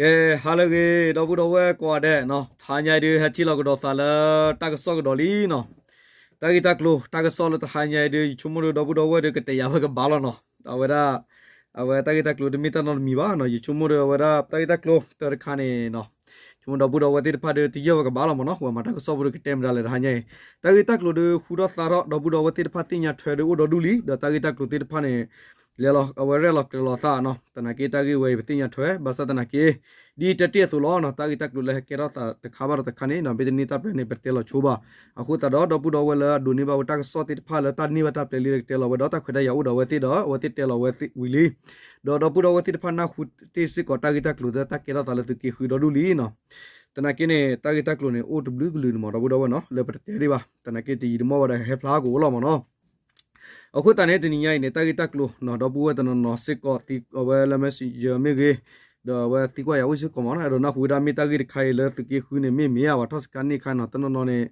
ကဲ, ဟါလၢအဂ့ၤ ဒီပုၢ်ဒီဝဲၢ်ကိးဂၤဒဲးနီၤ, တဟါညါအံၤဒုး ဟဲထံၣ်လိာ်ကဒီးသးလၢတၢ်ကစီၣ်ကဒီးလံနီၤ. တၢ်ဂ့ၢ်တၢ်ကျိၤ တၢ်ကစီၣ်လၢတဟါညါအံၤဒုး ယဆိကမိၣ်ဒီး ဒီပုၢ်ဒီဝဲၢ်ဒီးကတဲယၤဝဲကဘၣ်လီၤနီၤ. အဝဲဒၣ် အဝဲတၢ်ဂ့ၢ်တၢ်ကျိၤတမ့ၢ်တၢ်နီတမံၤဘၣ်နီၤ, ယဆိကမိၣ်ဒီးအဝဲဒၣ်တၢ်ဂ့ၢ်တၢ်ကျိၤတၢ်တခါန့ၣ်နီၤ, ဆိကမိၣ်ဒီပုၢ်ဒီဝဲၢ်သ့ၣ်တဖၣ်ဒီးတယၢၢ်ဝဲကဘၣ်လီၤမ့ၢ်နီၤ. ဝဲမၤတၢ်ကစီၣ်ဖိဒီးကတဲမတၤလဲၣ်တဟါညါအံၤ, တၢ်ဂ့ၢ်တၢ်ကျိၤဒီးဃူထီၣ်သါထီၣ် ဒီပုၢ်ဒီဝဲၢ်သ့ၣ်တဖၣ်သ့ၣ်ညါထွဲဒီးအိၣ်ဒီဒူၣ်လံ, ဒီးတၢ်ဂ့ၢ်တၢ်ကျိၤသ့ၣ်တဖၣ်န့ၣ် လဲၤလီၤ အဝဲရဲၣ်လီၤကျဲၤလီၤသးနီၤ. သနာ်က့တၢ်ဂ့ၢ်ဝဲအံၤပသ့ၣ်ညါထွဲ ဘၣ်ဆၣ်သနာ်က့ ဒ်တဲတ့ၢ်အသိးလီၤနီၤ, တၢ်ဂ့ၢ်တၢ်ကျိၤလၢဟဲကဲထီၣ်သးတခါဘၣ်ဒီးတခါန့ၣ်နီၤ မ့ၢ်တန့ၢ်တၢ်ပျဲန့ၣ် ပတဲလီၤဆိဘၣ်. အဃိသတးဒီး ဒီပုၢ်ဒီဝဲၢ်လၢအဒိးန့ၢ်ဘၣ်ဝဲတၢ်ကစီၣ်သ့ၣ်တဖၣ်လၢတၢ်န့ၢ်ဘၣ်တၢ်ပျဲလံဒီးကတဲလီၤဝဲဒီး တၢ်ခွဲးတၢ်ယာ်အိၣ်ဒီးအဝဲသ့ၣ်ဒီး အဝဲသ့ၣ်တဲလီၤဝဲဝံၤလံ. ဒီးဒီပုၢ်ဒီဝဲၢ်သ့ၣ်တဖၣ်နၢ်ဟူတ့ၢ်စ့ၢ်ကီးတၢ်ဂ့ၢ်တၢ်ကျိၤလၢတၢ်ကဲထီၣ်သးလၢသုးက့ဃုဒီဒူၣ်လံနီၤ. သနာ်က့န့ၣ် တၢ်ဂ့ၢ်တၢ်ကျိၤန့ၣ် အိၣ်တဘျုးကလုာ်န့ၣ်မ့ၢ် ဒီပုၢ်ဒီဝဲၢ်နီၤ လၢပတတဲဒံးဘၣ်. သနာ်က့တယံာ်တမီၢ်ဝဲဒီးဟဲဖျါဟီၣ်ကဝီၤလီၤမ့ၢ်နီၤ. အဃိသတးန့ၣ် တနံၤညါအံၤန့ၣ် တၢ်ဂ့ၢ်တၢ်ကျိၤနီၤ ဒီပုၢ်ဝဲၢ်တနီၤနီၤစ့ၢ်ကီး အဝဲလၢ Messenger မ့ၢ်ဂ့ၤ, ဒီးအဝဲသံကွၢ်ယၤအိၣ်စ့ၢ်ကီးမ့ၢ်နီၤ, အဲၣ်ဒိးနၢ်ဟူဝဲဒၣ်မ့ၢ်တၢ်ဂ့ၢ်တခါအံၤလၢသုးက့ဃုန့ၣ် မ့ၢ်မ့ၢ်ဧါ ပှၤထီၣ်စကါန့ၢ်ခါနီၤ တနီၤနီၤန့ၣ်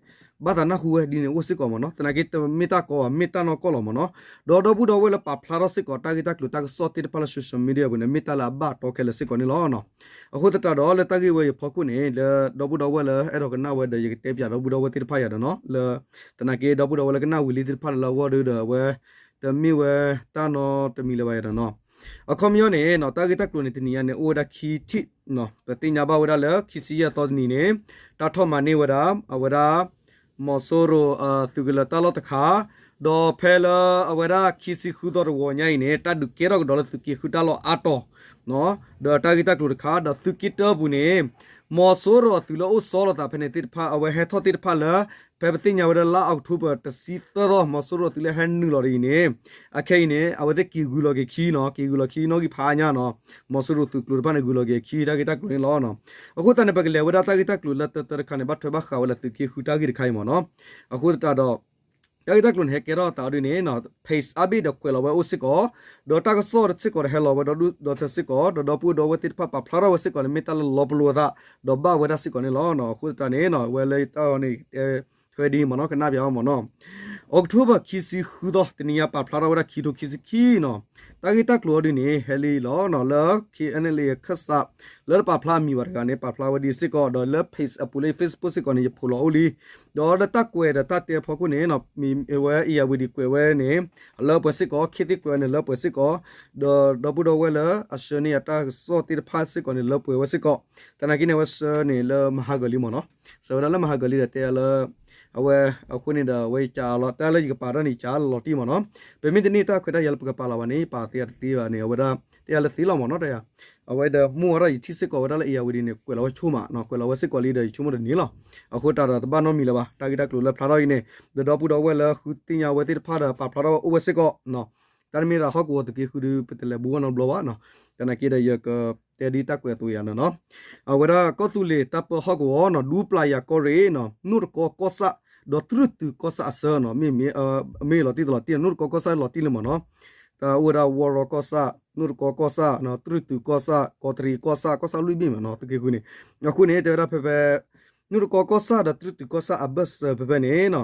ဘၣ်သးနၢ်ဟူဝဲဒ်န့ၣ်အိၣ်စ့ၢ်ကီးမ့ၢ်နီၤ. သနာ်က့တမ့ၢ်တၢ်ကီဘၣ် မ့ၢ်တၢ်နီၢ်ကီၢ်လီၤမ့ၢ်နီၤ. ဒီးဒီပုၢ်ဒီဝဲၢ်လၢပာ်ဖျါထီၣ်စ့ၢ်ကီးတၢ်ဂ့ၢ်တၢ်ကျိၤတၢ်ကစီၣ်သ့ၣ်တဖၣ်လၢ social media ပူၤန့ၣ် မ့ၢ်တၢ်လၢအဘၣ်တီခဲလၢာ်စ့ၢ်ကီးန့ၣ်လီၤ. အဃိသတးဒီးလၢတၢ်ဂ့ၢ်ဝဲအံၤအဖီခိၣ်န့ၣ် လၢဒီပုၢ်ဒီဝဲၢ်လၢအဲၣ်ဒိးကနၣ်ဝဲဒီး ယကတဲပၠးဒီပုၢ်ဒီဝဲၢ်သ့ၣ်တဖၣ်ယၤဒီးနီၤ လၢ သနာ်က့ဒီပုၢ်ဒီဝဲၢ်လၢကနၣ်ဝံၤလံသ့ၣ်တဖၣ်လၢလၢအဂီၢ်ဒီး အဝဲ တမ့ၢ်ဝဲတၢ်နီတမံၤလၢၤဘၣ်ယၤဒီးနီၤ. အခီပညီန့ၣ်နီၤ တၢ်ဂ့ၢ်တၢ်ကျိၤန့ၣ် တနံၤညါန့ၣ် အိၣ်ဝဲဒၣ်ခံထံၣ်နီၤ, ပသ့ၣ်ညါဘၣ်ဝဲဒၣ်လၢခံဆံယဲၢ်သီတနံၤန့ၣ် တၢ်ထီၣ်မၤန့ၢ်ဝဲဒၣ် အဝဲဒၣ် မီၤစိရိၤအသုးကလၢၤတၢ်လီၢ်တခါ, ဒီးဖဲလၢအဝဲဒၣ်ခံဆံဃုသီတဝီညါအံၤန့ၣ် တၢ်ဒုးကဲထီၣ်ကဒီးလၢသုးက့ဃုတၢ်လီၢ်အါတီၤ ဒီးတၢ်ဂ့ၢ်တၢ်ကျိၤတခါ ဒီးသုးက့တၢပူၤန့ၣ် မီၤစိရိၤအသုးလၢအိၣ်ဆီလီၤသးဖဲန့ၣ်သ့ၣ်တဖၣ် အဝဲဟဲထီၣ်သ့ၣ်တဖၣ်လၢ ဖဲပသ့ၣ်ညါဝဲဒၣ်လါအီးကထိဘၢၣ်တဆံသၢသီ မီၤစိရိၤအသုးလၢဟဲနုာ်လီၤဒ်အံၤန့ၣ် အခဲအံၤန့ၣ် အဝဲသ့ၣ်က့ၤဂုၤလီၤက့ၤခံနီၤ, က့ၤဂုၤလီၤခံနီၣ်ဂံၢ်ဖးအါညါနီၤ, မီၤစိရိၤသုးကျိၤတဖၣ်န့ၣ်ဂုၤလီၤက့ၤခံတၢ်ဂ့ၢ်တၢ်ကျိၤန့ၣ်လီၤ. အဃိသတးန့ၣ် ပကလဲၤဝဲဒၣ်တၢ်ဂ့ၢ်တၢ်ကျိၤလၢတၢတၢတခါန့ၣ် ဘၣ်ထွဲဘၣ်ဃးဝဲလၢသုးက့ဃုတၢ်ဂ့ၢ်တခါအံၤမ့ၢ်နီၤ. အဃိသတးဒီး တၢ်ဂ့ၢ်တၢ်ကျိၤန့ၣ် ဟဲကဲထီၣ်အသးဒ်န့ၣ်နီၤ page update ဒီးကွဲးလီၤဝဲအိၣ်စ့ၢ်ကီး, ဒီးတၢ်ကစီၣ်တစ့ၢ်ကီးဒီးဟဲလီၤဝဲဒီဒူၣ်ဒီထၢစ့ၢ်ကီး ဒီးဒီပုၢ်ဒီဝဲၢ်သ့ၣ်တဖၣ်ပာ်ဖျါထီၣ်ဝဲစ့ၢ်ကီးန့ၣ် မ့ၢ်တၢ်လၢလီၤပလိာ်အသး ဒီးဘၣ်ဝဲဒၣ်စ့ၢ်ကီးန့ၣ်လီၤ. အဃိသတးန့ၣ်နီၤ ဝဲလၢတၢ်အီၤန့ၣ် ထွဲဒ်မ့ၢ်နီၤ ကနၣ်ပၠးအီၤမ့ၢ်နီၤ. အီးကထိဘၢၣ်ခံဆံဃုသီ တနံၤညါပာ်ဖျါထီၣ်ဝဲဒၣ်ခံထိခံဆံခံနီၤ, တၢ်ဂ့ၢ်တၢ်ကျိၤအီၤဒ်န့ၣ် ဟဲလံလီၤနီၤ လၢ KNLA အခၢၣ်စး လၢတပာ်ဖျါအမံၤဘၣ်တဂၤန့ၣ် ပာ်ဖျါဝဲဒ်စ့ၢ်ကီး ဒီးလၢ page အပူၤလၢ Facebook စ့ၢ်ကီးန့ၣ် ယဖိးလီၤအိၣ်လံ. ဒီးလၢတၢ်ကွဲးဒီးတၢ်တဲအဖီခိၣ်န့ၣ် မ့ၢ်ဝဲ အ့ၣ်ယၣ်ဝံၤဒံးကွဲးဝဲန့ၣ် အလၢပှဲၤစ့ၢ်ကီး ခ့သ့ၣ်ကွဲးဝဲန့ၣ်လၢပှဲၤစ့ၢ်ကီး, ဒီးဒီပုၢ်ဒီဝဲၢ်လၢအဆှၢန့ၢ်ယၤတၢ်ကစီၣ်သ့ၣ်တဖၣ်စ့ၢ်ကီးန့ၣ် လၢပှဲၤဝဲစ့ၢ်ကီး, သနာ်က့န့ၣ် အဝဲဆှၢန့ၣ်လၢမဟါဂၢၤလံမ့ၢ်နီၤ, ဆှၢဝဲဒၣ်လၢမဟါဂၢၤလံဒီးတဲလၢ အဝဲ အဃိန့ၣ်ဒီး အဝဲယကးလီၤ တၢ်လၢယကပာ်တၢ်န့ၣ် ယကးလီၤတံၢ်မ့ၢ်နီၤ, ပမ့ၢ်တန့ၢ်တၢ်ခွဲးတၢ်ယာ်လၢပကပာ်လီၤဘၣ်န့ၣ် ပာ်သ့အတသ့ဘၣ်န့ၣ် အဝဲဒၣ် တဲယၤလၢသ့လီၤမ့ၢ်နီၤ တဲယၤ, အဝဲဒီးမုၢ်ဝါထီၣ်ယထံၣ်စ့ၢ်ကီးဝဲဒၣ်လၢ အ့ၣ်ယၣ်ဝံၤဒံးန့ၣ် ကွဲးလီၤဝဲဆိမးနီၤ, ကွဲးလီၤဝဲစ့ၢ်ကီးလံဒီး ယဆိကမိၣ်တန့ၢ်လီၤ, အဃိသတးဒီးတဘၣ်နီတမံၤလၢၤဘၣ် တၢ်ဂ့ၢ်တၢ်ကျိၤလၢဖျါထီၣ်အံၤန့ၣ်, ဒီးဒီပုၢ်ဒီဝဲၢ်လၢဃုသ့ၣ်ညါဝဲသ့ၣ်တဖၣ်ဒီး ပာ်ဖျါထီၣ်ဝဲအိၣ်ဝဲစ့ၢ်ကီး တၢ်တမ့ၢ်သးဟီၣ်ကဝီၤသုးက့ဃုဒုး ပတလဲၤဘူးဝဲနီတဘျီဘၣ်နီၤ, သနာ်က့ဒီးယကတဲဒ်တၢ်ကွဲးအသိးယၤန့ၣ်နီၤ, အဝဲဒၣ်ကီၢ်သူလ့ၤတၢ်ပၢဟီၣ်ကဝီၤနီၤ ဒူပျၢ်ယၤကီၢ်ရ့ၣ်နီၤ နိၣ်တကီကီၢ်ဆၣ် ဒီးတြုၢ်တုၤကီၢ်ဆၣ်အဆၢနီၤ, မ့ၢ် မ့ၢ်လီၤတံၢ်တလီၤတံၢ်နီၤ နိၣ်တကီကီၢ်ဆၣ်လီၤတံၢ်လံမ့ၢ်နီၤ, တၢ်အိၣ်ဝဲဒၣ်ဝီရီကီၢ်ဆၣ် နိၣ်တကီကီၢ်ဆၣ် တြုၢ်တုၤကီၢ်ဆၣ် ကီးတရံးကီၢ်ဆၣ် ကီၢ်ဆၣ်လွံၢ်ဘ့ၣ်မ့ၢ်နီၤ သုးက့ဃုန့ၣ်, အဃိန့ၣ် တဲဝဲဒၣ်ဖဲဖဲ နိၣ်တကီကီၢ်ဆၣ်ဒီးတြုၢ်တုၤကီၢ်ဆၣ်အဘၢၣ်စၢၤဖဲဖဲန့ၣ်နီၤ,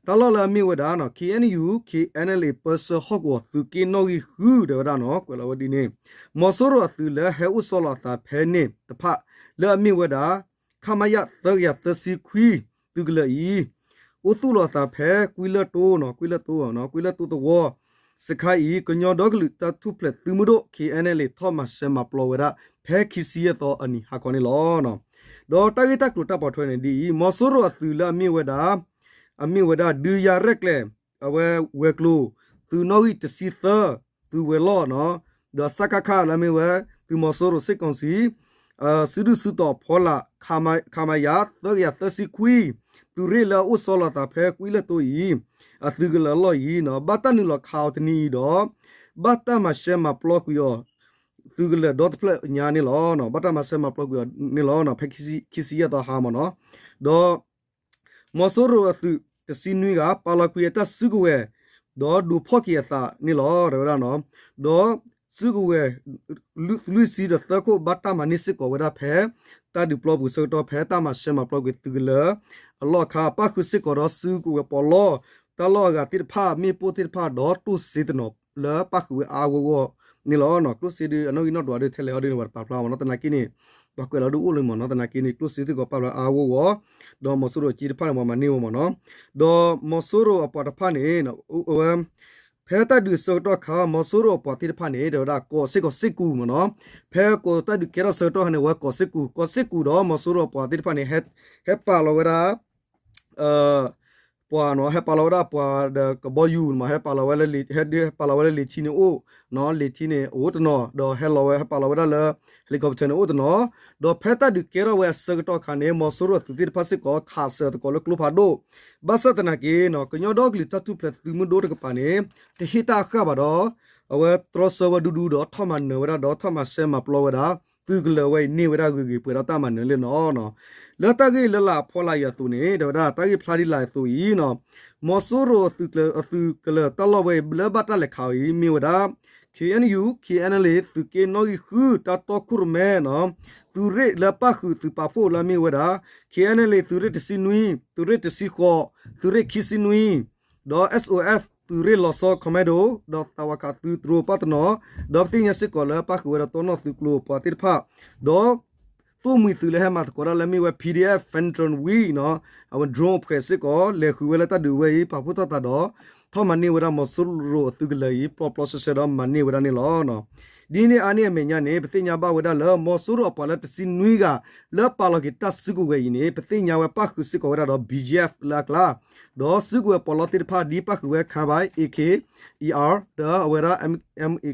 တၢ်လီၢ်လၢအမ့ၢ်ဝဲဒၣ်နီၤ KNU KNLA ပၢဆှၢဟီၣ်ကဝီၤသုးက့နီၣ်ဂံၢ်ဃု တဲဝဲဒၣ်နီၤ ကွဲးလီၤဝဲဒ်န့ၣ်, မီၤစိရိၤအသုးလၢဟဲအိၣ်ဆီလီၤအသးဖဲန့ၣ်တဖၣ် လၢအမ့ၢ်ဝဲဒၣ် ခမရ သၢကယၤသၢဆံခွံ သုးကလၢၤအံၤ အိၣ်သူၣ်လီၤအသးဖဲကွံလၢၢ်တိနီၤ ကွံလၢၢ်တိ ကွံလၢၢ်တိသဝီ စခါအံၤ ကညီဒီကလုာ်တၢ်ထူၣ်ဖျဲးသုးမုၢ်ဒိၣ် KNLA ထီၣ်မၤရှဲမၤပျီဝဲဒၣ် ဖဲခံဆံယဲၢ်သီအနံၤဟါခီန့ၣ်လီၤ. ဒီးတၢ်ဂ့ၢ်တၢ်ကျိၤတၢ်ပိာ်ထွဲန့ၣ်ဒ်အံၤ, မီၤစိရိၤအသုးလၢအမ့ၢ်ဝဲဒၣ် အမ့ၢ်ဝဲဒၣ် ဒုးယၤရဲၣ်ကျဲၤ အဝဲဝဲၤကျိၤ သုးနီၣ်ဂံၢ်တဆံသၢ သုးဝဲၤလီၢ်နီၤ, ဒီးစကခ လၢအမ့ၢ်ဝဲ သုးမီၤစိရိၤ စစ်ကောင်စီ စုဒုၣ်စုတီၤဖီလာ် ခမရ သၢကယၤသၢဆံခွံ သုးရ့ၣ်လၢအအိၣ်ဆီလီၤသးဖဲကွံလၢၢ်တိအံၤ အသုးကလၢၤအလီၢ်အံၤနီၤ ဘၣ်တၢ်နုာ်လီၤခးအီၤတနံၤအံၤဒီး ဘၣ်တၢ်မၤရှဲမၤပျီကွံာ်အီၤ သုးကလၢၤဒီတဖျၢၣ်ညါန့ၣ်လီၤ. ဘၣ်တၢ်မၤရှဲမၤပျီကွံာ်အီၤန့ၣ်လီၤ ဖဲခံဆံယဲၢ်သီဟါမ့ၢ်နီၤ, ဒီး မီၤစိရိၤအသုးတဆံနွံဂၤ ပာ်လီၤကွံာ်အတၢ်စုကဝဲၤ ဒီးဒုးဖီၣ်က့ၤအသးန့ၣ်လီၤ တဲဝဲဒၣ်နီၤ, ဒီးစုကဝဲၤ လွံၢ်ဆံဒီးသၢခိၣ် ဘၣ်တၢ်မၤန့ၢ်စ့ၢ်ကီးဝဲဒၣ်ဖဲ တၢ်ဒုးပျီပူၤဆၢကတီၢ် ဖဲတၢ်မၤရှဲမၤပျီကွံာ်သုးကလၢၤအလီၢ်အခါ ပၣ်ဃုာ်စ့ၢ်ကီးဒီးစုကဝဲၤပီးလီ တၢ်လီၢ်အဂၤသ့ၣ်တဖၣ် မ့ၣ်ပိၢ်သ့ၣ်တဖၣ် ဒီးတိၢ်စ့တနီၤလၢပၣ်ဃုာ်ဝဲအါအါဂီၢ်ဂီၢ်န့ၣ်လီၤ. ကျိၣ်စ့ဒုးအနီၣ်ဂံၢ်နီၣ်ဒွးဒုးထဲလဲၣ်အီၤဒုးန့ၣ် ပှၤတပာ်ဖျါမ့ၢ်နီၤ သနာ်က့န့ၣ် ပှၤကွဲးလီၤဒုးအိၣ်လၢမ့ၢ်နီၤ, သနာ်က့န့ၣ် ကျိၣ်စ့သ့ၣ်ကီးပာ်ဖျါအါအါဂီၢ်ဂီၢ်, ဒီးမီၤစိရိၤအက့တဖၣ်န့ၣ် ပှၤမၤန့ၢ်ဝဲမ့ၢ်နီၤ, ဒီးမီၤစိရိၤအပှၤတဖၣ်န့ၣ် အဝဲ ဖဲတၢ်ဒုးအဆၢကတီၢ်ခါ မီၤစိရိၤအပှၤသ့ၣ်တဖၣ်န့ၣ် တဲဝဲဒၣ် ကိးစ့ၢ်ကီးစ့ၢ်ကူးမ့ၢ်နီၤ, ဖဲကိးတၢ်ဒုးကဲထီၣ်ဆၢကတီၢ်ခါန့ၣ် အဝဲကိးစ့ၢ်ကူး, ကိးစ့ၢ်ကူးဒီးမီၤစိရိၤအပှၤသ့ၣ်တဖၣ်န့ၣ် ဟဲပာ်လီၤဝဲဒၣ် ပှၤနီၤ, ဟဲပာ်လီၤဝဲဒၣ်ပှၤဒီးကဘီယူၤမး, ဟဲပာ်လီၤဝဲလၢ ဟဲပာ်လီၤဝဲလၢလံာ်ထံန့ၣ်အိၣ်, လံာ်ထံန့ၣ်အိၣ်တနီၤ, ဒီးဟဲလီၤဝဲ ဟဲပာ်လီၤဝဲဒၣ်လၢ helicopter န့ၣ်အိၣ်တနီၤ, ဒီးဖဲတၢ်ဒုးကဲထီၣ်ဝဲအဆၢကတီၢ်ခါန့ၣ် မီၤစိရိၤအသုးသ့ၣ်တဖၣ်စ့ၢ်ကီး ခးစၢၤသကိးလၢကျိဖးဒိၣ်, ဘၣ်ဆၣ်သနာ်က့နီၤ ကညီဒီကလုာ်တၢ်ထူၣ်ဖျဲးသုးမုၢ်ဒိၣ်တကပၤန့ၣ် တဟ့ၣ်တၢ်ဃၣ်ဘၣ်ဒီး အဝဲတြီဆၢဝဲဒူဒူဒီးထီၣ်မၤနၢၤဝဲဒၣ်ဒီးထီၣ်မၤစဲမၤပျီဝဲဒၣ် သုးကလၢၤဝဲအံၤန့ၢ်ဝဲဒၣ်ဂ့ၤဂ့ၤပှဲၤဒီးတၢ်မၤနၢၤလံနီၤ. လၢတၢ်ဂ့ၢ်လၢလာ်အဖီလာ်အံၤအသိးန့ၣ် တဲဝဲဒၣ်တၢ်ဂ့ၢ်ဖျါဒ်လာ်အသိးအံၤနီၤ, မီၤစိရိၤအသုးကလၢၤတၢ်လီၢ်ဝဲအံၤ လၢဘၣ်တၢ်လဲၤခးအံၤမ့ၢ်ဝဲဒၣ် KNU KNLA သုးက့နီၣ်ဂံၢ်ဃု တၢ်တီခိၣ်ရိၣ်မဲနီၤ, သုးရ့ၣ်လၢပၣ်ဃုာ်သုးပာ်ဖှိၣ်လၢအမ့ၢ်ဝဲဒၣ် KNLA သုးရ့ၣ်တဆံနွံ, သုးရ့ၣ်တဆံဃိး, သုးရ့ၣ်ခံဆံနွံ ဒီး SOF သုးရ့ၣ်လီၤဆီ commando ဒီးသးဝးခးသုးတြိၤပှၤတနီၤ, ဒီးပသ့ၣ်ညါစ့ၢ်ကီးလၢပၣ်ဃုာ်ဝဲဒီးတီနီၣ်သုးကျိၤပှၤသ့ၣ်တဖၣ်, ဒီးသိၣ်မှံၤသုးလၢဟဲမၤသကိးတၢ်လၢအမ့ၢ်ဝဲ PDF Phantom Wing နီၤ, အဝဲ drone အဖှဲးစ့ၢ်ကီး လဲၤဃုာ်ဝဲလၢတၢ်ဒုးဝဲအံၤ ပာ်ဖှိၣ်ထီၣ်သးဒီး ထီၣ်မၤန့ၢ်ဝဲဒၣ်မီၤစိရိၤအသုးကလၢၤအံၤ ပျီပျီဆှဲဆှဲဒီးမၤန့ၢ်ဝဲဒၣ်န့ၣ်လီၤ. ဒ်န့ၣ်အါန့ၢ်အမဲာ်ညါန့ၣ် ပသ့ၣ်ညါဘၣ်ဝဲဒၣ်လၢ မီၤစိရိၤအပှၤလၢတဆံနွံဂၤ လၢပာ်လီၤက့ၤတၢ်စုကဝဲၤအံၤန့ၣ် ပသ့ၣ်ညါဝဲပၣ်ဃုာ်စ့ၢ်ကီးဝဲဒၣ်ဒီး BGF လၢအကျါ, ဒီးစုကဝဲၤပီးလီသ့ၣ်တဖၣ်ဒ်ပၣ်ဃုာ်ဝဲ ခါဘၣ် AK, ER ဒီးအဝဲဒၣ် MA,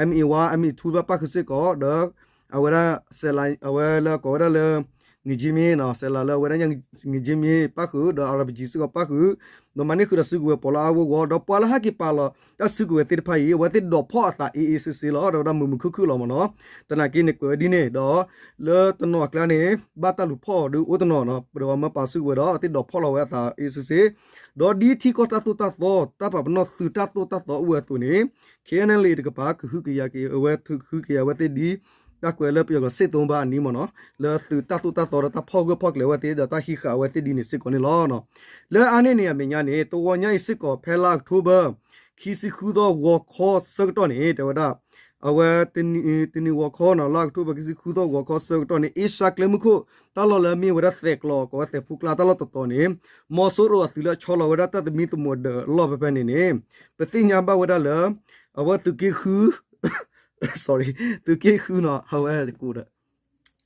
MA one, MA two ဘၣ်ပၣ်ဃုာ်စ့ၢ်ကီး ဒီး အဝဲဒၣ် စဲးလၤ အဝဲလၢကိးဝဲဒၣ်လၢ ငိၤကၠ့မ့ၢ်နီၤ, စဲးလၤလၢအဝဲဒၣ် ငိၤကၠ့မ့ၢ်ပၣ်ဃုာ် ဒီး RPG စ့ၢ်ကီးပၣ်ဃုာ်, ဒီးမၤန့ၢ်ဃုာ်ဒီးစုကဝဲၤပီးလီအါဂီၢ်ဂီၢ်, ဒီးပှၤလၢဟဲက့ၤပာ်လီၤတၢ်စုကဝဲၤသ့ၣ်တဖၣ်အံၤ အဝဲသ့ၣ်ဒိးဖီၣ်အသးအ့အ့စ့စ့လီၤ, ဒီးဝဲဒၣ်မုာ်မုာ်ခုၣ်ခုၣ်လီၤမ့ၢ်နီၤ. သနာ်က့န့ၣ်ကွဲးဝဲဒ်န့ၣ် ဒီး လၢတနီၤအကျါန့ၣ် ဘၣ်တၢ်လူၤဖီၣ်အီၤဒုးအိၣ်တနီၤနီၤ, ပဒီးဝဲမၢပာ်စုကဝဲၤဒီး အဝဲသ့ၣ်ဒိးဖီၣ်လီၤဝဲအသးအ့စ့စ့, ဒီးဒ်ထံကီၢ်တၢ်သိၣ်တၢ်သီ တၢ်ပာ်ပနီၣ်သုးတၢ်သိၣ်တၢ်သီအိၣ်ဝဲအသိးန့ၣ် KNLA တကပၤ ကဟုကယာ်က့ၤအဝဲ ကဟုကယာ်ဝဲသ့ၣ်ဒ် တၢ်ကွဲးလၢပယီၤကီး စစ်သုံးပါအနည်းမ့ၢ်နီၤ, လၢသုးတၢ်သိၣ်တၢ်သီဒီးတၢ်ဖီၣ်ဂၢၢ်ဖီၣ်ကျၢၤဝဲသ့ၣ် ဒီးတၢ်ဟံးဃာ်အဝဲသ့ၣ်ဒ်န့ၣ်စ့ၢ်ကီးန့ၣ်လီၤ. လၢအါန့ၢ်န့ၣ်အမဲာ်ညါန့ၣ် တဝီညါအံၤစ့ၢ်ကီး ဖဲလါအီးကထိဘၢၣ် ခံဆံဃုသီဂီၤခီဆၢကတီၢ်န့ၣ် တဲဝဲဒၣ် အဝဲ တနံၤဂီၤခီနီၤ လါအီးကထိဘၢၣ်ခံဆံဃုသီဂီၤခီဆၢကတီၢ်န့ၣ် အ့ရှါကျဲမုၢ်ခိၣ် တၢ်လီၢ်လၢအမ့ၢ်ဝဲဒၣ်သဲးကျီး ကိးဝဲသဲးဖိကျါတၢ်လီၢ်တတီၤန့ၣ် မီၤစိရိၤအသုးလၢအဆီလီၤဝဲဒၣ်တၢ်သမံသမိးဒၢးအလီၢ်ဖဲဖဲန့ၣ်န့ၣ် ပသ့ၣ်ညါဘၣ်ဝဲဒၣ်လၢ အဝဲသုးက့ဃု sorry သုးက့ဃုနီၤ အဝဲ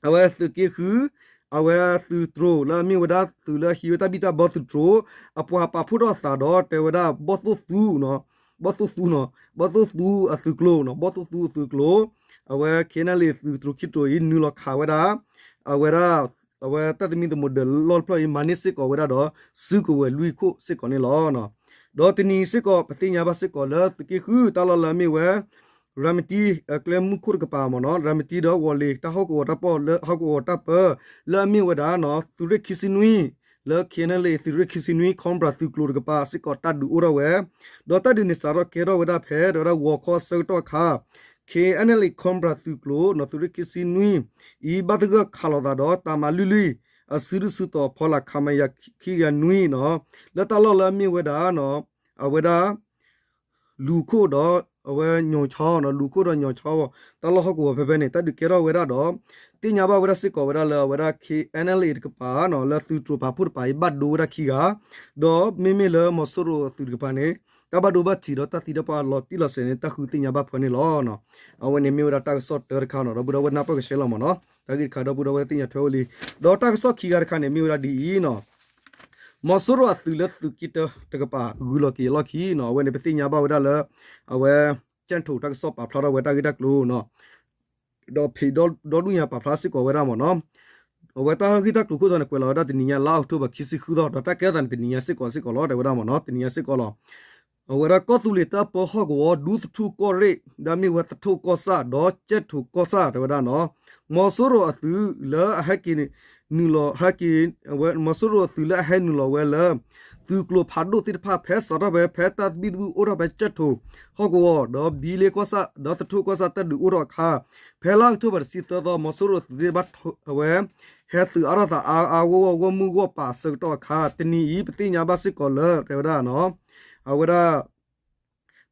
အဝဲသုးက့ဃု အဝဲသုးတြိၤလၢအမ့ၢ်ဝဲဒၣ်သုးလၢအဟံးဝဲတၢ်ဘံၣ်တၢ်ဘီသုးတြိၤ အပှၤပာ်ဖှိၣ်ထီၣ်အသးဒီးတဲဝဲဒၣ် ဘီၣ်သိၣ်သူနီၤ ဘီၣ်သိၣ်သူနီၤ ဘီၣ်သိၣ်သူအသုးကျိၤနီၤ ဘီၣ်သိၣ်သူအသုးကျိၤ အဝဲ KNLA သုးတြိၤခံတြိၤအံၤ နုာ်လီၤခးဝဲဒၣ် အဝဲဒၣ် အဝဲတၢ်သမံသမိးဒၢးလီၢ်တဖျၢၣ်အံၤ မၤန့ၢ်စ့ၢ်ကီးဝဲဒၣ်ဒီး စုကဝဲၤလွံၢ်ခိၣ်စ့ၢ်ကီးန့ၣ်လီၤ. ဒီးတနံၤစ့ၢ်ကီး ပသ့ၣ်ညါဘၣ်စ့ၢ်ကီးလၢသုးက့ဃု တၢ်လီၢ်လၢအမ့ၢ်ဝဲ ရၤမတံ အကျဲမုၢ်ခိၣ်တကပၤမ့ၢ်နီၤ ရၤမတံဒီးဝီၤလ့ၤ တၢ်ဟီၣ်ကဝီၤတၢ်ပၢ လၢအမ့ၢ်ဝဲဒၣ် သုးရ့ၣ်ခံဆံနွံ လၢ KNLA သုးရ့ၣ်ခံဆံနွံ Cobra သုးကျိၤတကပၤစ့ၢ်ကီး တၢ်ဒုးအိၣ်ထီၣ်ဝဲ ဒီးတၢ်ဒုးန့ၣ်စးထီၣ်ကဲထီၣ်ဝဲဒၣ်ဖဲ တဲဝဲဒၣ်ဂီၤခီအဆၢကတီၢ်အခါ KNLA Cobra သုးကျိၤနီၤ သုးရ့ၣ်ခံဆံနွံအံၤ ဘၣ်သဂၢၢ်ခးလိာ်သးဒီး တၢ်မၤလွံၢ်လွံၢ် အစုဒုၣ်စုတီၤဖီလာ် ခမရ ခံကယၤနွံနီၤ လၢတၢ်လီၢ်လၢအမ့ၢ်ဝဲဒၣ် အဝဲဒၣ် လူၤခိၣ်ဒီး အဝဲညီၣ်ဆီနီၤ လူၤခိၣ်ဒီးညီၣ်ဆီ တၢ်လီၢ်ဟီၣ်ကဝီၤဖဲဖဲန့ၣ် တၢ်ဒုးကဲထီၣ်ဝဲဒၣ်ဒီး သ့ၣ်ညါဘၣ်ဝဲဒၣ်စ့ၢ်ကီးဝဲဒၣ်လၢအဝဲဒၣ် KNLA တကပၤနီၤ လၢသုးတြိၤပာ်ဖှိၣ်တကပၤအံၤ ဘၣ်ဒိဝဲဒၣ်ခံဂၤ ဒီးမ့မ့ၢ်လၢမီၤစိရိၤအသုးတကပၤန့ၣ် တၢ်ဘၣ်ဒိဘၣ်ထံးဒီးတၢ်သံတၢ်ပှၢ်လီၤတံၢ်လီၤဆဲးန့ၣ် တၢ်ဃုသ့ၣ်ညါဘၣ်ဖဲန့ၣ်လီၤ. အဝဲန့ၣ်မ့ၢ်ဝဲဒၣ်တၢ်ကစီၣ်တၢတခါနီၤ ဒီပုၢ်ဒီဝဲၢ်နၢ်ပၢၢ်ကဆှဲလီၤမ့ၢ်နီၤ တၢ်ဂ့ၢ်တခါဒီပုၢ်ဒီဝဲၢ်သ့ၣ်ညါထွဲအိၣ်လံ ဒီးတၢ်ကစီၣ်ခံဂၤတခါန့ၣ် မ့ၢ်ဝဲဒၣ်ဒ်အံၤနီၤ မီၤစိရိၤအသုးလၢသုးက့တၢတကပၤ ဂုၤလီၤက့ၤအလီၢ်ခံနီၤ အဝဲန့ၣ် ပသ့ၣ်ညါဘၣ်ဝဲဒၣ်လၢ အဝဲ ကၠဲၣ်ထိးတၢ်ကစီၣ်ပာ်ဖျါထီၣ်ဝဲတၢ်ဂ့ၢ်တၢ်ကျိၤနီၤ ဒီးဖံးဒီဒူၣ်ညါပာ်ဖျါစ့ၢ်ကီးဝဲဒၣ်မ့ၢ်နီၤ အဝဲတၢ်ဂ့ၢ်တၢ်ကျိၤခိၣ်တီန့ၣ် ကွဲးလီၤဝဲဒၣ်တနံၤညါ လါအီးကထိဘၢၣ်ခံဆံဃုသီ ဒီးတၢ်ကဲထီၣ်သးန့ၣ် တနံၤညါစ့ၢ်ကီးစ့ၢ်ကီးလီၤ တဲဝဲဒၣ်မ့ၢ်နီၤ တနံၤညါစ့ၢ်ကီးလီၤ အဝဲဒၣ်ကီၢ်သူလ့ၤတၢ်ပၢဟီၣ်ကဝီၤ ဒူသထူၣ်ကီၢ်ရ့ၣ် ဒီးမ့ၢ်ဝဲသထူၣ်ကီၢ်ဆၣ် ဒီးကၠဲၣ်ထိးကီၢ်ဆၣ် တဲဝဲဒၣ်နီၤ မီၤစိရိၤအသုးလၢအဟဲက့ၤနုာ်လီၤ ဟဲက့ၤ မီၤစိရိၤအသုးလၢအဟဲနုာ်လီၤဝဲလၢ သုးကျိၤဖးဒိၣ်သ့ၣ်တဖၣ် ဖဲစးထီၣ်ဖဲ ဖဲတၢ်သဘံၣ်သဘုၣ်အိၣ်ထီၣ်ဖဲကၠဲၣ်ထိး ဟီၣ်ကဝီၤ ဒီးဘံလ့ကီၢ်ဆၣ် ဒီးသထူၣ်ကီၢ်ဆၣ်တၢ်ဒုးအိၣ်ထီၣ်အခါ ဖဲလါအီးကထိဘၢၣ်တဆံသၢသီ မီၤစိရိၤအသုးသ့ၣ်တဖၣ်အဝဲ ဟဲသုးအါထီၣ်သးအါအါဂီၢ်ဂီၢ်ဂီၢ်မုၢ်ဂီၢ်ပၤအဆၢကတီၢ်အခါ တနံၤအံၤ ပသ့ၣ်ညါဘၣ်စ့ၢ်ကီးလၢ တဲဝဲဒၣ်နီၤ အဝဲဒၣ်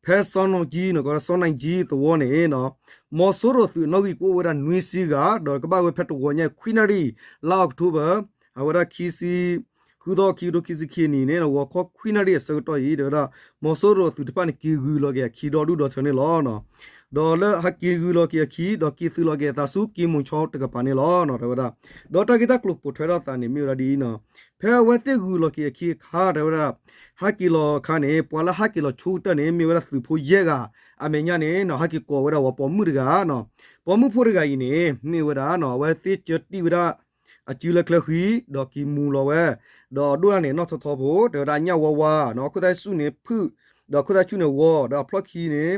ဖဲစီနီၣ်ကၠံနီၤ ကီးစီနီၣ်ကၠံသဝီန့ၣ်နီၤ မီၤစိရိၤသုးနီၣ်ဂံၢ်ကအိၣ်ဝဲဒၣ်နွံဆံဂၤ ဒီးကဘၣ်ဝဲဖဲတဂီၤညါခွံနၣ်ရံၣ် လါအီးကထိဘၢၣ် အဝဲဒၣ်ခံဆံ ဃုသီ ခံကထိခံဆံခံနံၣ်န့ၣ် ဂီၤခီခွံနၣ်ရံၣ်အဆၢကတီၢ်အံၤ တဲဝဲဒၣ် မီၤစိရိၤအသုးတဖၣ်န့ၣ် က့ၤဂုၤလီၤက့ၤအခံဒီဒူၣ်ဒီထၢန့ၣ်လီၤ. ဒီးလၢဟဲက့ၤဂုၤလီၤက့ၤအခံ ဒီးက့ၤသုးလီၤက့ၤအသးဆူက့ၤမိၤဆီတကပၤန့ၣ်လီၤ တဲဝဲဒၣ်. ဒီးတၢ်ဂ့ၢ်တၢ်ကျိၤပိာ်ထွဲထီၣ်သးန့ၣ် မ့ၢ်ဝဲဒၣ်ဒ်အံၤနီၤ ဖဲအဝဲသ့ၣ်ဂုၤလီၤက့ၤအခံအခါ တဲဝဲဒၣ် ဟဲက့ၤလီၤအခါန့ၣ် ပှၤလၢဟဲက့ၤလီၤဆိကတၢၢ်န့ၣ် မ့ၢ်ဝဲဒၣ်သုးဖိယဲၢ်ဂၤ အမဲာ်ညါန့ၣ်နီၤ ဟဲက့ၤကိးဝဲဒၣ်ဝဲပိာ်မုၣ်တဂၤနီၤ ပိာ်မုၣ်ဖိတဂၤအံၤန့ၣ် မ့ၢ်ဝဲဒၣ်နီၤ အဝဲသ့ၣ်ကၢတံၢ်ဝဲဒၣ် အစုလၢချၢဃံ ဒီးက့ၤမူၤလီၤဝဲ ဒီးအဒိၣ်န့ၣ် နီၢ်ထီထီဖိ တဲဝဲဒၣ်အညၣ်ဝါဝါနီၤ အခိၣ်သၣ်ဆူၣ်န့ၣ်ဖုၣ် ဒီးအခိၣ်သၣ်ဆူၣ်န့ၣ်ဂီၤ ဒီးအဖျီၣ်ခံန့ၣ်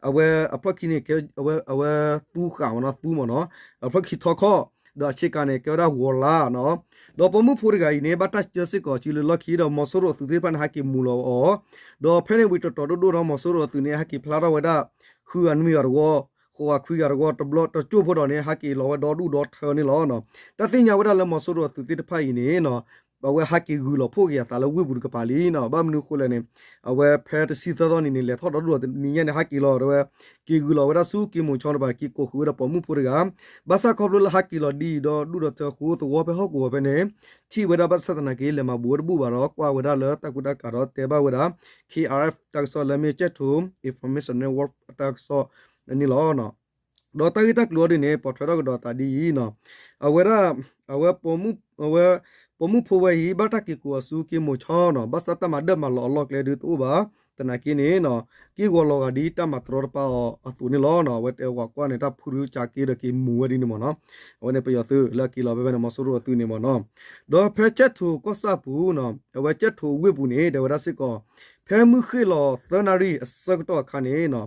အဝဲ အဖျီၣ်ခံန့ၣ် ကဲ အဝဲ အဝဲသူဃာ်မ့ၢ်နီၤ သူမ့ၢ်နီၤ အဖျီၣ်ခံထီခီၣ် ဒီးအဆ့ကၤန့ၣ် ကဲဝဲဒၣ်ဂီၤလါနီၤ ဒီးပိာ်မုၣ်ဖိတဂၤအံၤန့ၣ် ဘၣ်တၢ်ကၢစ့ၢ်ကီးစုလၢလီၢ်ခံ ဒီးမီၤစိရိၤအသုးသ့ၣ်တဖၣ်န့ၣ် ဟဲက့ၤမူၤလီၤအီၤ ဒီးဖဲန့ၣ်ဝံၤတီတီဒိၣ်ဒိၣ်ဒီး မီၤစိရိၤအသုးန့ၣ် ဟဲက့ၤဖျါထီၣ်ဝဲဒၣ် ဃုဂၤနွံဂၤတဂီၤ ဃိးဂၤခွံဂၤတဂီၤ တဘျီတကၠိၢ်ဖိဒီးန့ၣ် ဟဲက့ၤလီၤဝဲဒီဒူၣ်ဒီထၢန့ၣ်လီၤ. တၢ်သ့ၣ်ညါဝဲဒၣ်လၢမီၤစိရိၤအသုးသ့ၣ်တဖၣ်အံၤန့ၣ် အဝဲဟဲက့ၤဂုၤလီၤဖှိၣ်က့ၤအသးလၢဝ့ၢ်ပူၤတကပၤလံနီၤ ဘၣ်မနုၤဃိလဲၣ်န့ၣ် အဝဲဖဲတဆံသၢသီနံၤန့ၣ် လဲၤထီၣ်ဒီဒူၣ်ဒီးတနံၤညါန့ၣ် ဟဲက့ၤလီၤဒီးဝဲ က့ၤဂုၤလီၤဝဲဒၣ်ဆူက့ၤမိၤဆီတကပၤ က့ၤကိးဃုာ်ဝဲဒၣ်ပိာ်မုၣ်ဖိတဂၤ ဘၣ်ဆၣ်ခီဖျိလၢဟဲက့ၤလီၤဒ်အံၤဒီဒူၣ်ဒီထၢအဃိ သဝီဖဲဟီၣ်ကဝီၤဖဲန့ၣ် ထံၣ်ဝဲဒၣ်ဘၣ်ဆၣ်သနာ်က့ လဲၤမၤဘူးဝဲတဘူၣ်ဘၣ်ဒီး ကွၢ်ဝဲဒၣ်လၢတၢ်ကူတၢ်ကၤဒီးတဲဘၣ်ဝဲဒၣ် ခ့အါ တၢ်ကစီၣ်လၢမ့ၢ် ကၠဲၣ်ထိ Information Network တၢ်ကစီၣ်န့ၣ်လီၤ. ဒီးတၢ်ဂ့ၢ်တၢ်ကျိၤအီၤဒ်န့ၣ် ပိာ်ထွဲထီၣ်ကဒီးသးဒ်အံၤနီၤ အဝဲဒၣ် အဝဲ ပိာ်မုၣ် အဝဲ ပိာ်မုၣ်ဖိဝဲအံၤ ဘၣ်တၢ်က့ၤကိးအီၤဆူက့ၤမိၤဆီနီၤ ဘၣ်ဆၣ်တၢ်မၤဒၢၣ်မၤလီၤအလီၢ်ကျဲဒုးတအိၣ်ဘၣ် သနာ်က့န့ၣ်နီၤ က့ၢ်ဂီၤလီၤဂာ်ဒ်တၢ်မၤတရီတပါအီၤအသိးန့ၣ်လီၤ. အဝဲတဲဝဲကွၢ်န့ၣ် တၢ်ဖုရူကးက့ဒီးက့ၤမူၤဝဲဒ်န့ၣ်မ့ၢ်နီၤ အဝဲန့ၣ်ပယီၤသုးလၢအက့ၤလီၤဖဲဖဲန့ၣ် မီၤစိရိၤအသုးန့ၣ်မ့ၢ်နီၤ ဒီးဖဲကၠဲၣ်ထိၣ်ကီၢ်ဆၣ်ပူၤနီၤ အဝဲကၠဲၣ်ထိၣ်ဝ့ၢ်ပူၤန့ၣ် တဲဝဲဒၣ်စ့ၢ်ကီး ဖဲမုၢ်ဃ့ၢ်လီၤသၢနၣ်ရံၣ်အဆၢကတီၢ်အခါန့ၣ်နီၤ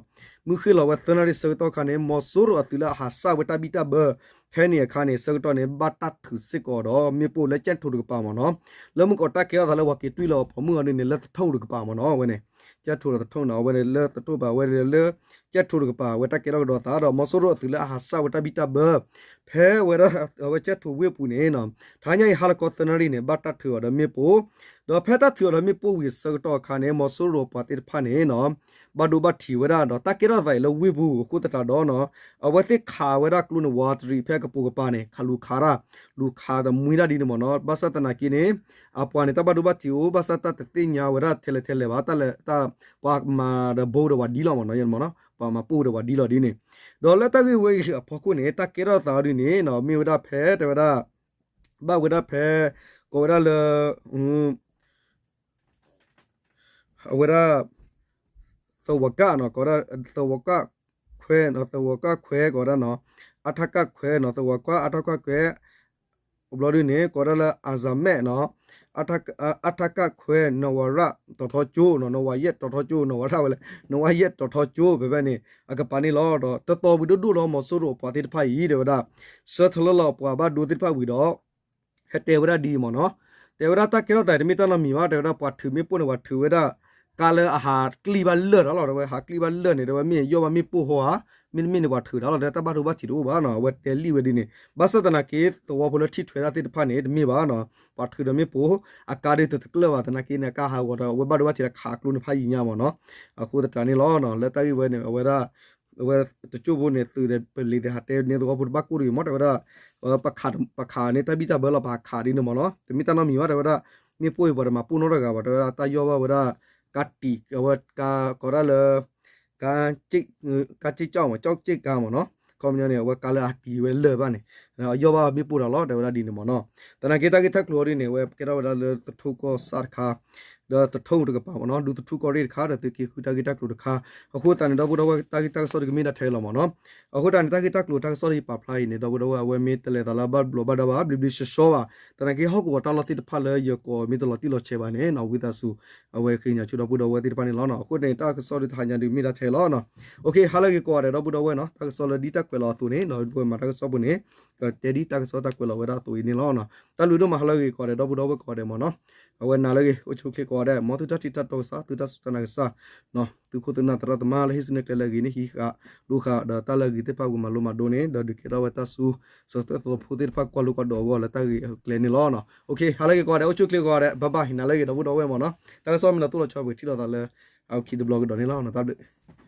မုၢ်ဃ့ၢ်လီၤဝဲသၢနၣ်ရံၣ်ဆၢကတီၢ်အခါန့ၣ် မီၤစိရိၤအသုးလၢအဟးဆှၣ်ဝဲတၢ်ဘံၣ်တၢ်ဘၢ ဖဲန့ၣ်အခါန့ၣ် ဆၢကတီၢ်န့ၣ် ဘၣ်တၢ်ထုးစ့ၢ်ကီးဒီးမ့ၣ်ပိၢ်လၢကၠဲၣ်ထိၣ်တကပၤမ့ၢ်နီၤ လၢမုၢ်ကီးတၢ်ကဲထီၣ်သးလၢပှၤက့ၤတွံၢ်လီၤပိာ်မုၣ်အီၤဒ်န့ၣ် လၢသထိၣ်တကပၤမ့ၢ်နီၤ အဝဲန့ၣ် ကၠဲၣ်ထိၣ်ဒီးသထိၣ်နီၤ အဝဲန့ၣ်လၢသထိၣ်ဘၣ် အဝဲလၢ ကၠဲၣ်ထိၣ်တကပၤ အဝဲတၢ်ကဲထီၣ်ကဒီးသးဒီး မီၤစိရိၤအသုးလၢအဟးဆှၣ်ဝဲတၢ်ဘံၣ်တၢ်ဘၢ ဖဲဝဲဒၣ် အဝဲကၠဲၣ်ထိၣ်ဝ့ၢ်ပူၤန့ၣ်နီၤ တဟါညါအံၤဟါလီၤခီသၢနၣ်ရံၣ်န့ၣ် ဘၣ်တၢ်ထုးအီၤဒီးမ့ၣ်ပိၢ် ဒီးဖဲတၢ်ထုးအီၤဒီးမ့ၣ်ပိၢ်ဝံၤအဆၢကတီၢ်အခါန့ၣ် မီၤစိရိၤပှၤသ့ၣ်တဖၣ်န့ၣ်နီၤ ဘၣ်ဒိဘၣ်ထံးဝဲဒၣ်ဒီး တၢ်ကဲထီၣ်သးအံၤလၢဝ့ၢ်ပူၤအဃိသတးဒီးနီၤ အဝဲသ့ၣ်ခးဝဲဒၣ်ကျိန့ၣ်ဝးတရံးဖဲအကပိာ်ကပၤန့ၣ် ခးလူၤခးတၢ် လူၤခးတမှံတၢ်ဒ်န့ၣ်မ့ၢ်နီၤ ဘၣ်ဆၣ်သနာ်က့န့ၣ် အပှၤန့ၣ် တၢ်ဘၣ်ဒိဘၣ်ထံးအိၣ် ဘၣ်ဆၣ်တၢ်တသ့ၣ်ညါဝဲဒၣ်ထဲလဲၣ်ထဲလဲၣ်ဘၣ် တၢ်လဲၣ် တၢ် ပှၤမၤဒီးဘိဒီးဝၤဒ်လီၤမ့ၢ်နီၤ ပှၤမၤပိၢ်ဒီးဝၤဒ်လီၤဒ်န့ၣ် ဒီးလၢတၢ်ဂ့ၢ်ဝဲအံၤအဖီခိၣ်န့ၣ် တၢ်ကဲထီၣ်သးအီၤဒ်န့ၣ်နီၤ မ့ၢ်ဝဲဒၣ်ဖဲ တဲဝဲဒၣ် ဘၣ်ဝဲဒၣ်ဖဲ ကိးဝဲဒၣ်လၢ အဝဲဒၣ် သဝီကၣ်နီၤ ကိးဝဲဒၣ် သဝီကၣ်ခွဲ သဝီကၣ်ခွဲ ကိးဝဲဒၣ်နီၤ အထကၣ်ခွဲနီၤ သဝီကၣ်အထကၣ်ခွဲ ဘျီဒ်န့ၣ် ကိးဝဲဒၣ်လၢ အစၤမဲးနီၤ အထကၣ်ခွဲ နီၢ်ဝၤရၣ်တီၤထီကၠိနီၤ နီၢ်ဝၤယဲၢ်တီၤထီကၠိ နီၢ်ဝၤရၣ်ဝဲလဲၣ် နီၢ်ဝၤယဲၢ်တီၤထီကၠိ ဖဲဖဲန့ၣ် အကပၤန့ၣ်လီၤ. ဒီးတတီၤဝံၤဒိၣ်ဒိၣ်လီၤ မီၤစိရိၤအပှၤသ့ၣ်တဖၣ်အံၤ တဲဝဲဒၣ် ဆှၢထီၣ်လၢလီၤပှၤဘၣ်ဒိသ့ၣ်တဖၣ်ဝံၤဒီး ဟဲတဲဝဲဒၣ်ဒ်အံၤမ့ၢ်နီၤ တဲဝဲဒၣ်တၢ်ကဲထီၣ်သးတမ့ၢ်တၢ်နီတမံၤဘၣ် တဲဝဲဒၣ်ပှၤထုးမ့ၣ်ပိၢ်န့ၣ် ပှၤထုးဝဲဒၣ် ကါလၢအဟးကျံၣ်ဘၣ်လၢာ်တၢ်လီၤ တဲဝဲဟးကျံၣ်ဘၣ်လၢာ်န့ၣ် တဲဝဲမ့ၢ်ယီၢ်ဘၣ်မ့ၣ်ပိၢ်ဟီဧါ မ့တမ့ၢ်န့ၣ်ပှၤထုးတၢ်လီၤ တဲတၢ်ဘၣ်ဒိဘၣ်ထံးတအိၣ်ဘၣ်နီၤ အဝဲတဲလံဝဲဒ်န့ၣ် ဘၣ်ဆၣ်သနာ်က့ သဝီဖိလၢထံၣ်ထွဲတၢ်သ့ၣ်တဖၣ်န့ၣ် တမ့ၢ်ဘၣ်နီၤ ပှၤထုးဒီးမ့ၣ်ပိၢ် အကါဒ်တတကျၢၢ်ဘၣ်သနာ်က့န့ၣ် အကါဟးဂီၤဒီး အဝဲဘၣ်ဒိဘၣ်ထံးဒီးခးကျိန့ၣ်ဖးယံၤညါမ့ၢ်နီၤ အဃိသတးန့ၣ်လီၤ လၢတၢ်ဂ့ၢ်ဝဲန့ၣ် အဝဲဒၣ် အဝဲတကၠိၢ်ဖိန့ၣ် သုးဒီးပလံၤသ့ၣ်ဟးတဲန့ၣ် သဝီဖိတဘၣ်ကိၢ်တဂ့ၤမ့ၢ် တဲဝဲဒၣ် ပခးန့ၢ်တၢ်ဘံၣ်တၢ်ဘၢလီၤ ပဟးခးဒ်န့ၣ်မ့ၢ်နီၤ တမ့ၢ်တၢ်နီတမံၤဘၣ် တဲဝဲဒၣ် မ့ၣ်ပိၢ်အံၤပှၤတမၤပိၢ်နီတဂၤဘၣ် တဲဝဲဒၣ် တၢ်ယီၢ်ဘၣ်ဝဲဒၣ် ကါတံာ် အဝဲကါကိးဒၣ်လၢ ကါ ကါစ့ၣ်ကၠီၣ်မ့ၢ် ကၠီၣ်စ့ၣ်ကါမ့ၢ်နီၤ ခီပညီန့ၣ် အဝဲကါလၢအတံာ်ဝဲလၢာ်ဘၣ်န့ၣ် အယီၢ်ဘၣ်မ့ၣ်ပိၢ်တၢ်လီၤ တဲဝဲဒၣ်ဒ်န့ၣ်မ့ၢ်နီၤ သနာ်က့တၢ်ဂ့ၢ်တၢ်ကျိၤအီၤဒ်န့ၣ် အဝဲကဲထီၣ်ဝဲဒၣ်လၢသထူၣ်ကီၢ်ဆၣ်တခါ ဒီးသထူၣ်တကပၤမ့ၢ်နီၤ ဒူသထူၣ်ကီၢ်ရ့ၣ်တခါ ဒီးသုးက့ဃုတၢ်ဂ့ၢ်တၢ်ကျိၤတခါ အဃိသတးန့ၣ် ဒီပုၢ်ဒီဝဲၢ်တၢ်ဂ့ၢ်တၢ်ကစီၣ်ဒ်ကမ့ၢ်ဒၣ်ထဲလီၤမ့ၢ်နီၤ အဃိသတးန့ၣ်တၢ်ဂ့ၢ်တၢ်ကျိၤတၢ်ကစီၣ်ဒ်ပာ်ဖျါအံၤန့ၣ် ဒီပုၢ်ဒီဝဲၢ်အဝဲမ့ၢ်တလဲၤသးလၢဘၣ်ဘျီးဘၣ်ဒါဘၣ် ဘျ့ဘျ့ဆှီဆှီဘၣ် သနာ်က့ဟီၣ်ကဝီၤတၢ်လီၢ်သ့ၣ်တဖၣ်လၢယကိးမ့ၢ်တလီၤတံၢ်လီၤဆဲးဘၣ်န့ၣ်နီၤ ဝံသးစူၤ အဝဲဃ့ညါဆူဒီပုၢ်ဒီဝဲၢ်သ့ၣ်တဖၣ်န့ၣ်လီၤနီၤ အဃိန့ၣ် တၢ်ကစီၣ်ဒ်တဟါညါဒ်မ့ၢ်ဒၣ်ထဲလီၤနီၤ ဟါလၢအဂ့ၤကိးဂၤဒဲးဒီပုၢ်ဒီဝဲၢ်နီၤ တၢ်ကစီၣ်လၢဒ်တၢ်ကွဲးလီၤအသိးန့ၣ် ဒီပုၢ်ဝဲၢ်မၤတၢ်ကစီၣ်ဖိန့ၣ် ကတဲဒ်တၢ်ကစီၣ်တၢ်ကွဲးလီၤဝဲဒၣ်အသိးအံၤန့ၣ်လီၤ. တၢ်ဘျုးဒိၣ်မး ဟါလၢအဂ့ၤကိးဂၤဒဲး ဒီပုၢ်ဒီဝဲၢ်ကိးဂၤဒဲးမ့ၢ်နီၤ. အဝဲနာ်လၢအဂ့ၤ အိၣ်ဆူၣ်အိၣ်ချ့ကိးဂၤဒဲး မ်သုတၢ်ထံၣ်တၢ်တီကစၢ် သုတၢ်စူၢ်တၢ်နာ်ကစၢ် သုးခိၣ်သုးနၢ်သရၣ်သမါလၢဟံးစုနဲၣ်ကျဲလၢအဂ့ၤန့ၣ် ဟံးဃာ်လိာ်ဃာ်ဒီးတၢ်လၢအဂ့ၤသ့ၣ်တဖၣ် ဝံၤမၤလိမၤဒိးန့ၣ် ဒီးဒုးကဲထီၣ်ဝဲတၢ်ဆူ စီၤသၢသီဖိသ့ၣ်တဖၣ်ကွၢ်လိကွၢ်ဒိးအဂီၢ်လၢတၢ်ဂ့ၢ်အကျဲန့ၣ်လီၤ. ဟါလၢအဂ့ၤကိးဂၤဒဲး အိၣ်ဆူၣ်အိၣ်ချ့ကိးဂၤဒဲး bye bye နာ်လၢအဂ့ၤ ဒီပုၢ်ဒီဝဲၢ်မ့ၢ်နီၤ. တၢ်ကစီၣ်မ့ၢ်လီၤတိၢ်လီၤဆီ ပကထံၣ်လိာ်သးလၢ အခံတဘျီကဒီးန့ၣ်လီၤ. တၢ်ဘျုး